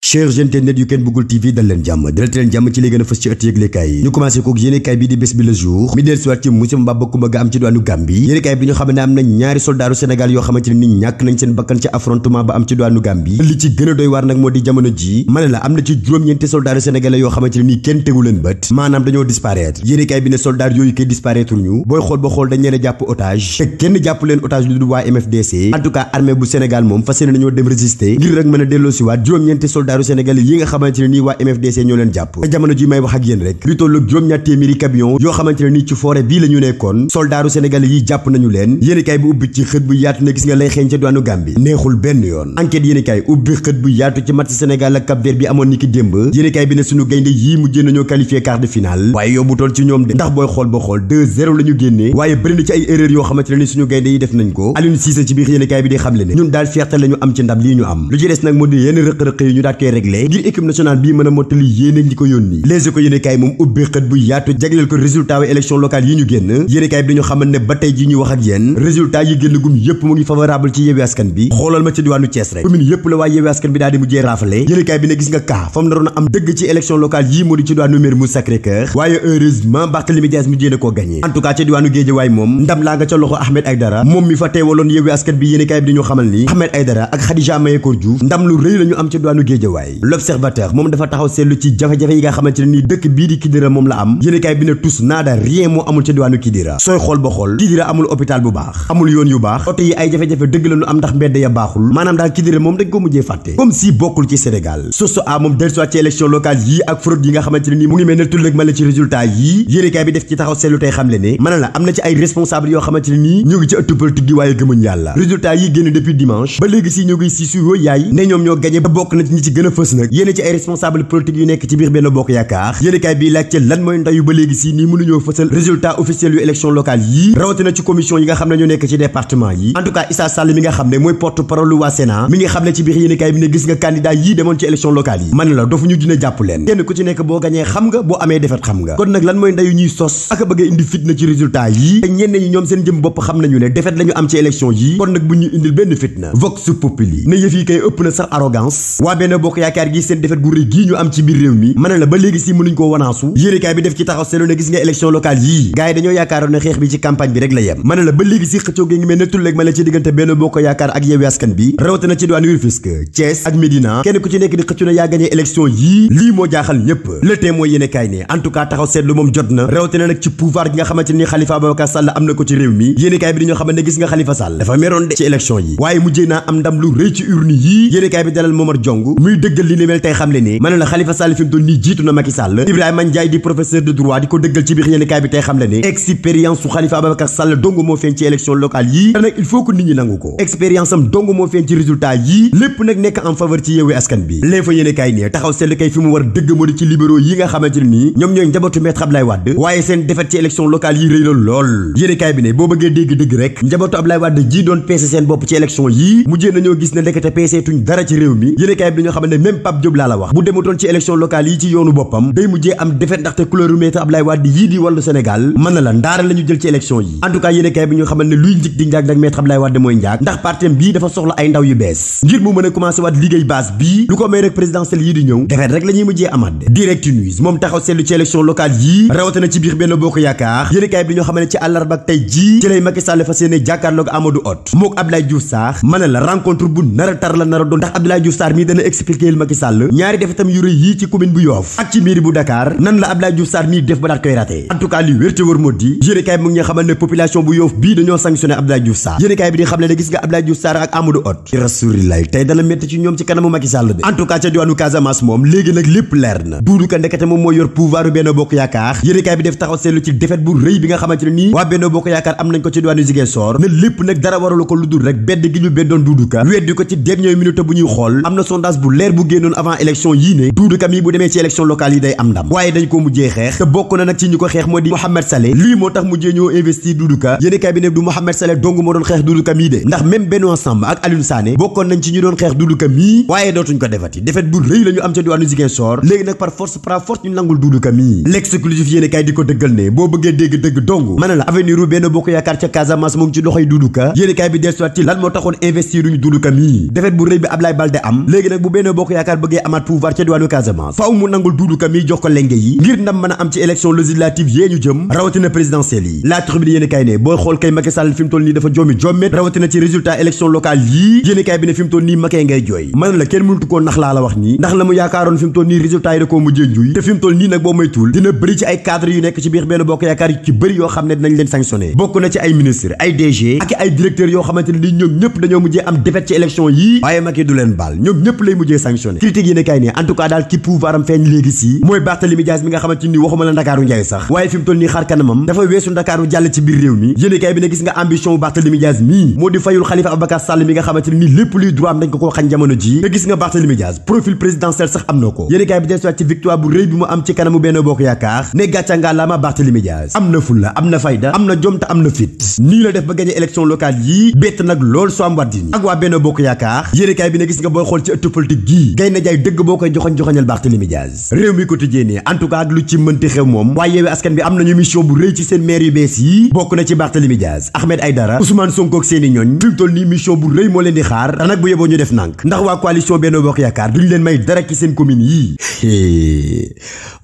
chers internautes yu Ken Bougoul TV dal leen jàmm ci li gën a fës ci ëtt yëglekaay yi ñu commencé kook yéenekaay bi di bés bi le jour mi del soit ci musiba mbaa kumba ga am ci diwaanu Gambie yéenekaay bi ñu xam ne am na ñaari soldaaru Sénégal yoo xamante ne ni ñàkk nañ seen bakkan ci affrontement ba am ci diwaanu Gambie li ci gën a doy waar nag moo di jamono ji ma ne la am na ci juróom-ñeenti soldaaru sénégalais yoo xamante ne ni kenn tegu leen bët maanaam dañoo disparaître yéenekaay bi ne soldaar yooyu koy disparaître ñu booy xool ba xool dañ leen a jàpp otage te kenn jàpp leen otage lu dul waa MFDC en tout cas armée bu Sénégal moom fas yéene nañoo dem résister ngir rek mën a delloo si waat juróom-ñeenti soldaaru sénégalais yi nga xamante ne nii waa MFDC ñoo leen jàpp te jamono ji may wax ak yéen rek lu tollu juróom-ñaar téeméeri camion yoo xamante ne nii ci forêt bii la ñu nekkoon soldaaru sénégalais yi jàpp nañu leen yéenekaay bi ubbi ci xët bu yaatu ne gis nga lay xeeñ ca diwaanu Gambie neexul benn yoon enquête yéenekaay ubbi xët bu yaatu ci match Sénégal ak Cap Vert bi amoon ni ki démb yéenekaay bi ne suñu gaynde yii mujjee nañoo qualifié quart de finale waaye yóbbutoon ci ñoom de ndax booy xool ba xool 2-0 la ñu génnee waaye bëri na ci ay erreur yoo xamante ne ni suñu gaynde yi def nañ ko Aliou Cissé ci biir yéenekaay bi di xamle ne ñun daal fierté la ñu am ci ndam lii ñu am lu ci des nag moo di yenn rëq-rëq yi ñu daat koy réglé ngir équipe nationale bii mën a mottali yéene ñi ko yónni Les Échos yéenekaay moom ubbi xët bu yaatu jagleel ko résultat wu élection locale yi ñu génn yéenekaay bi dañu xamal ne ba tey ji ñu wax ak yéen résultat yi génn gum yépp mu ngi favorable ci Yewwi Askan bi xoolal ma ci diwaanu Thiès rek commune yépp la waa Yewwi Askan bi daal di mujjee raafale yéenekaay bi ne gis nga kaa fam naroon a am dëgg ci élection locale yii moo di ci diwaanu Mermoz Sacré-Cœur waaye heureusement Barthélémy Dias mujjee na koo gagné en tout cas ci diwaanu Guédiawaye moom ndam laa nga ca loxo Ahmed Aïdara moom mi fa teewaloon Yewwi Askan bi yéenekaay bi dañu xamal ni Ahmed Aïdara ak Khadija Mayekor Diouf ndam lu rëy la ñu am ci diwaanu Guédiawaye L'Observateur moom dafa taxaw seetlu ci jafe-jafe yi nga xamante ne nii dëkk bii di Kidira moom la am yéenekaay bi ne tous nada rien moo amul ca diwaanu Kidira sooy xool ba xool Kidira amul hôpital bu baax amul yoon yu baax oto yi ay jafe-jafe dëgg la ñu am ndax mbedd ya baaxul maanaam daal Kidira moom dañ ko mujjee fàtte comme si bokkul ci Sénégal sosto a moom dellusiwaat ci élection locale yi ak fraude yi nga xamante ne nii mu ngi mel ne tullëg ma la ci résultat yi yéenekaay bi def ci taxaw seetlu tey xam le ne mën na la am na ci ay responsable yoo xamante ne nii ñu ngi ci ëttu politique gi waaye gëmuñ yàlla résultat yi génn depuis dimanche ba léegi si ñu ngi si su yaay ne ñoom ñoo gagné ba bokk na ci ñi ci gën a fës nag yéen ci ay responsable politique yu nekk ci biir Benno Bokk Yaakaar yéenekaay bi laajte lan mooy ndayu ba léegi si nii mënuñoo fësal résultat officiel yu élection locale yi rawatina ci commission yi nga xam ne ñoo nekk ci département yi en tout cas Issa Sall mi nga xam ne mooy porte parole waa Sénat mi ngi xam ne ci biir yéenekaay bi ne gis nga candidat yii demoon ci élection locale yi man la dofu ñu dina jàpp leen kenn ku ci nekk boo gañee xam nga boo amee defet xam nga kon nag lan mooy ndayu ñuy sos ak a bëgg a indi fitna ci résultat yi te ñenn ñi ñoom seen jëm bopp xam nañu ne defet la ñu am ci élection yi kon nag bu ñu indil benn fitna vox populi ne yëf yi kay ëpp na sax arrogance waa Benno Bokk Yaakaar gi seen defet gu rëy gii ñu am ci biir réew mi mën la ba léegi si mënuñ koo wanaasu yéenekaay bi def ci taxaw seetlu ne gis nga élection locale yii gars yi dañoo yaakaaroon ne xeex bi ci campagne bi rek la yem mën la ba léegi si xëccoo gi ngi mel ne tulleeg ma la ci diggante Benno Bokk Yaakaar ak Yewwi Askan bi rawatina ci diwaanu Rufisque Thiès ak Médina kenn ku ci nekk di xëccu na yaa gagné élection yii lii moo jaaxal ñépp le Témoin yéenekaay ne en tout cas taxaw seetlu moom jot na rawatina nag ci pouvoir gi nga xamante ni Khalifa Ababacar Sall am na ko ci réew mi yéenekaay bi dañoo xamante ne gis nga Khalifa Sall dafa meroon de ci élection yi waaye mujjee naa am ndam lu rëy ci urne yii yéenekaay bi dalal Momar Diong muy dëggal li ni mel tey xam le ne mën la Khalifa Sall fi mu toll nii jiitu na Macky Sall Ibrahima Ndiaye di professeur de droit di ko dëggal ci biir yéenekaay bi tey xam le ne expérience su Khalifa Ababacar Sall dong moo feeñ ci élection locale yii te nag il faut que nit ñi nangu ko expérience am dong moo feeñ ci résultat yii lépp nag nekk en faveur ci Yewwi Askan bi léeg fa yéenekaay ne taxaw seetlu kay fi mu war dëgg moo di ci libéraux yi nga xamante ne nii ñoom ñooy njabootu Maître Abdoulaye Wade waaye seen défaite ci élection locale yi rëy la lool yéenekaay bi ne boo bëggee dégg dëgg rek njabootu Abdoulaye Wade ji doon peese seen bopp ci élection yii mujjee nañoo gis ne ndekete peese tuñ dara ci réew mi yéenekaay bi dañoo xam ne même Pape Diop laa la wax bu demutoon ci élection locale yi ci yoonu boppam day mujjee am défaite ndaxte couleur Maître Abdoulaye Wade yii di wàllu Sénégal mën na la ndaara la ñu jël ci élection yi en tout cas yéenekaay bi ñu xamal ne luy njëkk di njaag nag Maître Abdoulaye Wade mooy njaag ndax partem bii dafa soxla ay ndaw yu bees ngir mu mën a commencé waat liggéey base bii lu ko may rek présidentielle yi di ñëw défaite rek la ñuy mujjee amaat Direct News moom taxaw seetlu ci élection locale yii rawatina ci biir Benno Bokk Yaakaar yéenekaay bi ñoo xamal ne ci àllarba ak tey jii ci lay Macky Sall fas yéene jàkkaarloog Amadou Hott mook Abdoulaye Diouf Sarr mën na la rencontre bu nar a tar la nar a doon ndax Abdoulaye Diouf Sarr mii dana expliquer Macky Sall ñaari defetam yu rëy yii ci commune bu Yoff ak ci mairie bu Dakar nan la Abdoulaye Diouf Sarr mii def ba daat koy raté en tout cas li wér te wër moo di yéenekaay bi mu ngi xamal ne population bu Yoff bii dañoo sanctionné Abdoulaye Diouf Sarr yéenekaay bi di xam ne gis nga Abdoulaye Diouf Sarr ak Amadou Hott rasulilah tey dana métti ci ñoom ci kanamu Macky Sall de en tout cas ca diwaanu Casamance moom léegi nag lépp leer na Doudou Ka ndekete moom moo yor pouvoir Benno Bokk Yaakaar yéenekaay bi def taxaw seetlu ci défaite bu rëy bi nga xamante ne nii waa Benno Bokk Yaakaar am nañ ko ci diwaanu Ziguinchor ne lépp nag dara waralu ko lu dul rek bedd gi ñu beddoon Doudou Ka weddi ko ci dernière minute bu ñuy xool am na sondage bu leer bu génnoon avant élection yii ne Doudou Ka mii bu demee ci élection locale yi day am ndam waaye dañ ko mujjee xeex te bokk na nag ci ñu ko xeex moo di Mohamed Saleh lii moo tax mujjee ñoo investir Doudou Ka yéenekaay bi ne du Mohamed Saleh dong moo doon xeex Doudou Ka mii de ndax même Benoît Sambou ak Alioune Sané bokkoon nañ ci ñu doon xeex Doudou Ka mii waaye dootuñ ko defati défaite bu rëy la ñu am ca diwaanu Ziguinchor léegi nag par force ñu nangul Doudou Ka mii l'exclusif yéenekaay di ko dëggal ne boo bëggee dégg dëgg dong mën na la avenir u Benno Bokk Yaakaar ca Casamance mu ngi ci loxoy Doudou Ka yéenekaay bi dellusiwaat ci lan moo taxoon investir uñu Doudou Ka mii défaite bu rëy bi Ablaye Baldé am léegi nag bu Benno Bokk Yaakaar bëggee amaat pouvoir ca diwaanu Casamance faaw mu nangul Doudou Ka mi jox ko lenge yi ngir ndam mën a am ci élection législative yee ñu jëm rawatina présidentielle yi La Tribune yéen kay ne booy xool kay Macky Sall fi mu toll nii dafa jommet rawatina ci résultat élection locale yii yéen kay bi ne fi mu toll nii Macky ngay jooy mën la kenn mënutu koo nax laa la wax nii ndax la mu yaakaaroon fi mu toll nii résultat yi da koo mujjee njuy te fi mu toll nii nag boo moytuwul dina bëri ci ay cadre yu nekk ci biir Benno Bokk Yaakaar yu ci bëri yoo xam ne dinañ leen sanctionné bokk na ci ay ministre ay DG ak ay directeurs yoo xamante ne ni ñoom ñëpp dañoo mujjee am défaite ci élection yii waaye Macky du leen baal ñoom ñëpp lay mujjee sanctionné critique yéen kay ne en tout cas daal ki pouvoir am feeñ léegi si mooy Barthélémy Dias mi nga xamante ni waxuma la Ndakaaru njaay sax waaye fi mu toll nii xar kanamam dafa weesu Ndakaaru jàll ci biir réew mi yéen kay bi ne gis nga ambition bu Barthélémy Dias mii moo di fayul Khalifa Ababacar Sall mi nga xamante ne ni lépp luy droit am dañ ko koo xañ jamono ji te gis nga Barthélémy Dias profil présidentiel sax am na ko yéen kay bi des ci victoire bu rëy bi mu am ci kanamu Benno Bokk Yaakaar ne gàcca nga laama Barthélémy Dias am na fulla am na fayda am na jom te am na fit nii la def ba gagné élection locale yii bett nag lool soo am waddini ak waa Benno Bokk Yaakaar yéen kay bi ne gis nga booy xool ci ëttu politique gii gay na jaay dëgg boo koy joxoñal Barthélémy Dias réew mi quotidien ne en tout cas lu ci mënti xew moom waaye Yewwi Askan bi am nañu mission bu rëy ci seen maire yu bees yi bokk na ci Barthélémy Dias Ahmed Aïdara Ousmane Sonko ak seeni ñooñ fi mu toll nii mission bu rëy moo leen di xaar te nag bu yeboo ñu def nànk ndax waa coalition Benno Bokk Yaakaar duñ leen may dara ci seen commune yii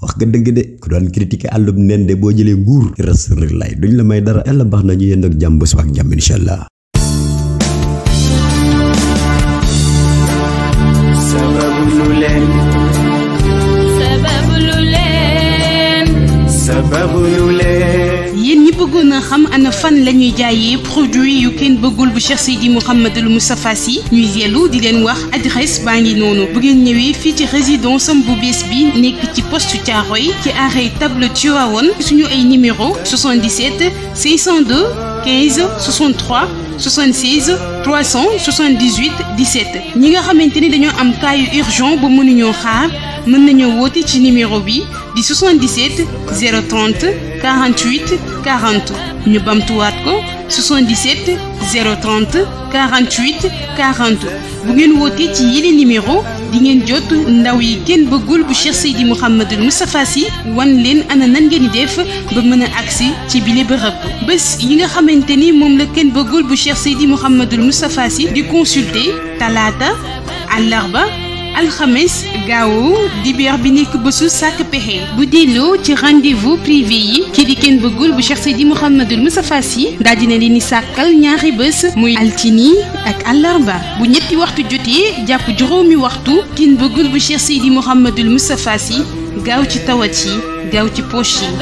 wax nga dëgg de ku doon critiquer àllub nen de boo jëlee nguur rasulullah duñ la may dara yàlla baax na ñu yend ak jàmm bés ak jàmm incha allah. yéen ñi bëggoon a xam ana fan la ñuy jaayee produit yu kenn bëggul bu Cheikh Seydi Mouhamadul Moustapha Sy ñuy yellu di leen wax adresse baa ngi noonu bu ngeen ñëwee fii ci résidence am bu bees bi nekk ci poste Thiaroye ci arrêt table Tivaouane suñu ay numéro 77 502 15 63 76 378 17 ñi nga xamante ni dañoo am cas yu urgent ba mënuñoo xaar mën nañoo woote ci numéro bi di 77 030 48 40 ñu bamtuwaat ko 77 030 48 40 bu ngeen wootee ci yile numéro di ngeen jot ndaw yi kenn bëggul bu Cheikh Seydi Mouhamadul Moustapha Sy wan leen ana nan ngeen di def ba mën a agsi ci bile bërëb bés yi nga xamante ni moom la kenn bëggul bu Cheikh Seydi Mouhamadul Moustapha Sy di consulter talaata àllarba alxames gaawu dibéer bi nekk bésu sàkk pexe bu delloo ci rendez-vous privé yi kii di kenn bëggul bu Cheikh Seydi Mouhamadul Moustapha Sy daal dina leen di sàkkal ñaari bés muy altini ak àllarba bu ñetti waxtu jotee jàpp juróomi waxtu kenn bëggul bu Cheikh Seydi Mouhamadul Moustapha Sy gaaw ci tawat yi gaaw ci poche yi